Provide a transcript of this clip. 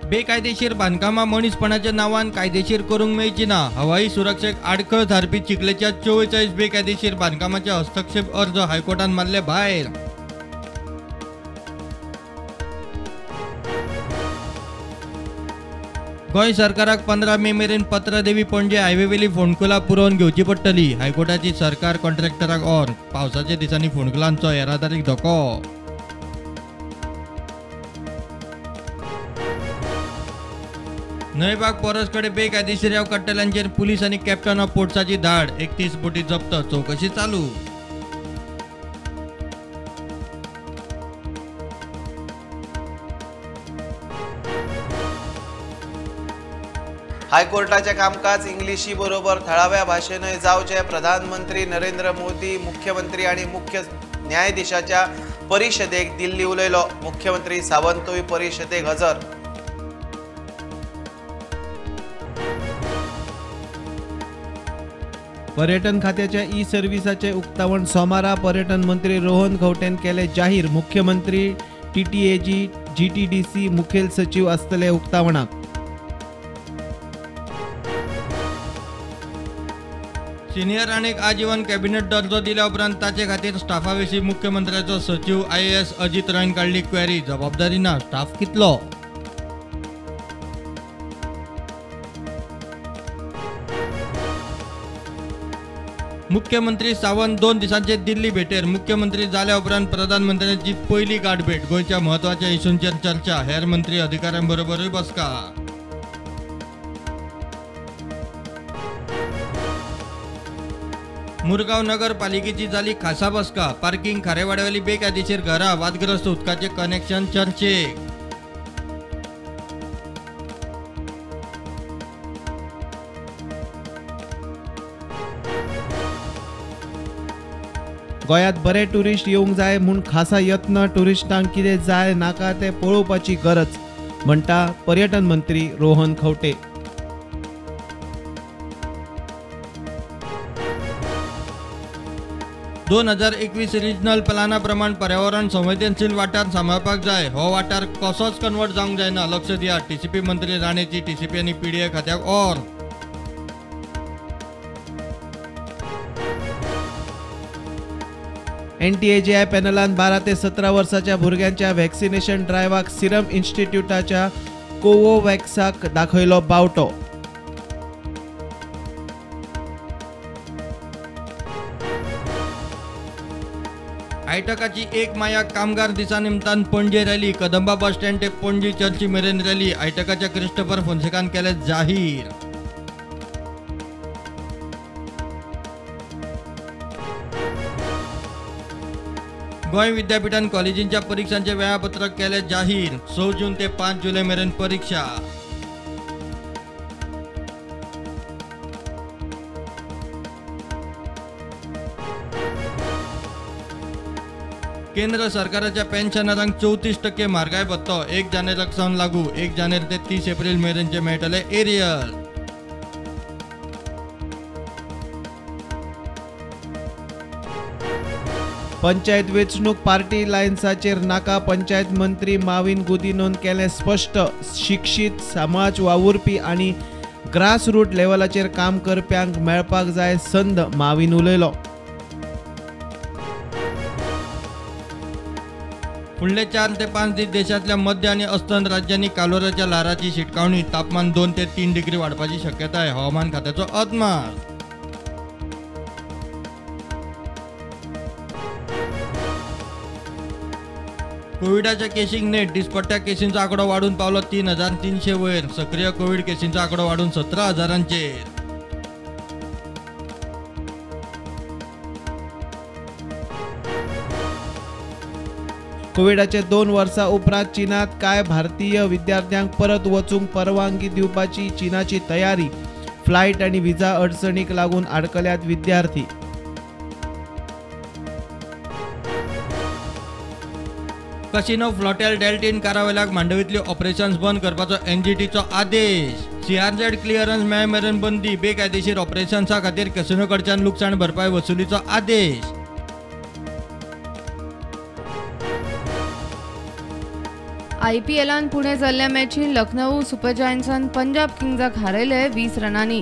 बेकायदेशीर बांदकामां मनीसपणाच्या नांवान कायदेशीर करूंक मेळची ना. हवाई सुरक्षेक आडखळ थारपी चिखलेच्या 44 बेकायदेशीर बांदकामाचे हस्तक्षेप अर्ज हायकोर्टान मारले भायर. गोंय सरकाराक 15 मे मेरेन पत्रादेवी पणजे हायवेवेली फोंडकुलां पुरोवन घेवची पडटली. हायकोर्टाची सरकार कॉन्ट्रॅक्टराक ऑर. पावसाच्या दिसांनी फोंडकुलांचो येरादारीक धोको. न्हंयबाग पोरस कडेन बेकायदेशीर रेंव काडटल्यांचेर पुलीस आनी कॅप्टन ऑफ पोर्ट्साची धाड. 31 बोटी जप्त, चवकशी चालू. हायकोर्टाचे कामकाज इंग्लिशी बरोबर थळाव्या भाशेनय जावचे. प्रधानमंत्री नरेंद्र मोदी मुख्यमंत्री आणि मुख्य न्यायाधीशाच्या परिषदेक दिल्ली उलयलो. मुख्यमंत्री सावंतूय परिषदेक हजर. पर्यटन खात्याच्या ई सर्व्हिसाचे उक्तावण सोमारा पर्यटन मंत्री रोहन खंवटेन केले जाहीर. मुख्यमंत्री टीटीएजी जीटीडीसी मुखेल सचिव आसतले उक्तावणाक. सिनियर आनीक आजीवन कॅबिनेट दर्जो दिल्या उपरांत ताचे खातीर स्टाफा विशीं मुख्यमंत्र्याचो सचिव IAS Ajit रायन काडली क्वेरी. जबाबदारी ना, स्टाफ कितलो? मुख्यमंत्री सावंत 2 दिसांचे दिल्ली भेटेर. मुख्यमंत्री जाल्या उपरांत प्रधानमंत्र्यांची पयली गाठभेट. गोंयच्या म्हत्वाच्या इशूंचेर चर्चा. हेर मंत्री अधिकाऱ्यांबरोबरूय बसका. मुरगांव नगरपालिकेची जाली खासा बसका. पार्किंग, खारेवाड्यावेली बेकायदेशीर घरां, वादग्रस्त उदकाचे कनेक्शन चर्चेक. गोंयांत बरे टुरिस्ट येवंक जाय म्हूण खासा यत्न. टुरिस्टांक कितें जाय नाका तें पळोवपाची गरज, म्हणटा पर्यटन मंत्री रोहन खंवटे. दोन 2021 रिजनल प्लाना प्रमाण पर्यावरण संवेदनशील वाठार सांबाळपाक जाय. हो वाठार कसोच कन्वर्ट जावंक जायना, लक्ष दिया. टीसीपी मंत्री राणेची टीसीपी आनी पीडीए खात्याक ऑर. एनटीएजीआय पॅनलान 12 ते 17 वर्साच्या भुरग्यांच्या व्हॅक्सिनेशन ड्रायव्हाक सिरम इन्स्टिट्यूटाच्या कोवोवॅक्साक दाखयलो बावटो. आयटकाची एक माया कामगार दिसा निमतान Panaji rally. Kadamba bus stand ते पणजी चर्ची मेरेन रॅली. आयटकाच्या क्रिस्टोफर फोन्सेकान केले जाहीर. गोंय विद्यापीठान कॉलेजींच्या परीक्षांचे वेळापत्रक केले जाहीर. 6 जून ते 5 जुलै मेरेन परीक्षा. केंद्र सरकाराच्या पेन्शनरांक 34% म्हारगाय भत्तो 1 जानेवारीक सावन लागू. 1 जानेवारी ते 30 एप्रिल मेरेनचे मेळटले एरियल. पंचायत वेंचणूक पार्टी लायन्साचेर नाका. पंचायत मंत्री माविन गुदिनोन केलें स्पश्ट. शिक्षीत समाज वावुरपी आनी ग्रासरूट लेव्हलाचेर काम करप्यांक मेळपाक जाय संद, माविन उलयलो. फुडले 4 ते 5 दीस देशांतल्या मध्य आनी अस्तंत राज्यांनी कालोराच्या ल्हाराची शिटकावणी. तापमान 2 ते 3 डिग्री वाडपाची शक्यताय. हवामान खात्याचो अदमास. कोविडाच्या केशींक नेट. दिसपट्ट्या केशींचो आंकडो वाडून पावलो 3300 वयर. सक्रीय कोविड केशींचो आंकडो वाडून 17,000. कोविडाचे 2 वर्सां उपरांत चीनांत कांय भारतीय विद्यार्थ्यांक परत वचूंक परवानगी दिवपाची चीनाची तयारी. फ्लायट आनी विजा अडचणीक लागून आडकल्यात विद्यार्थी. कसिनो फ्लॉटेल डेल्टीन कारावेलाक मांडवीतली ऑपरेशन्स बंद करपाचो एनजीटीचो आदेश. सीआरझेड क्लिअरन्स मेळ मेरेन बंदी. बेकायदेशीर ऑपरेशन्सा खातीर कसिनो कडच्यान लुकसाण भरपाय वसुलीचो आदेश. आयपीएलान पुणे जाल्ल्या मॅचीन लखनौ सुपर जायंट्सान पंजाब किंग्जाक हारयले 20 रनांनी.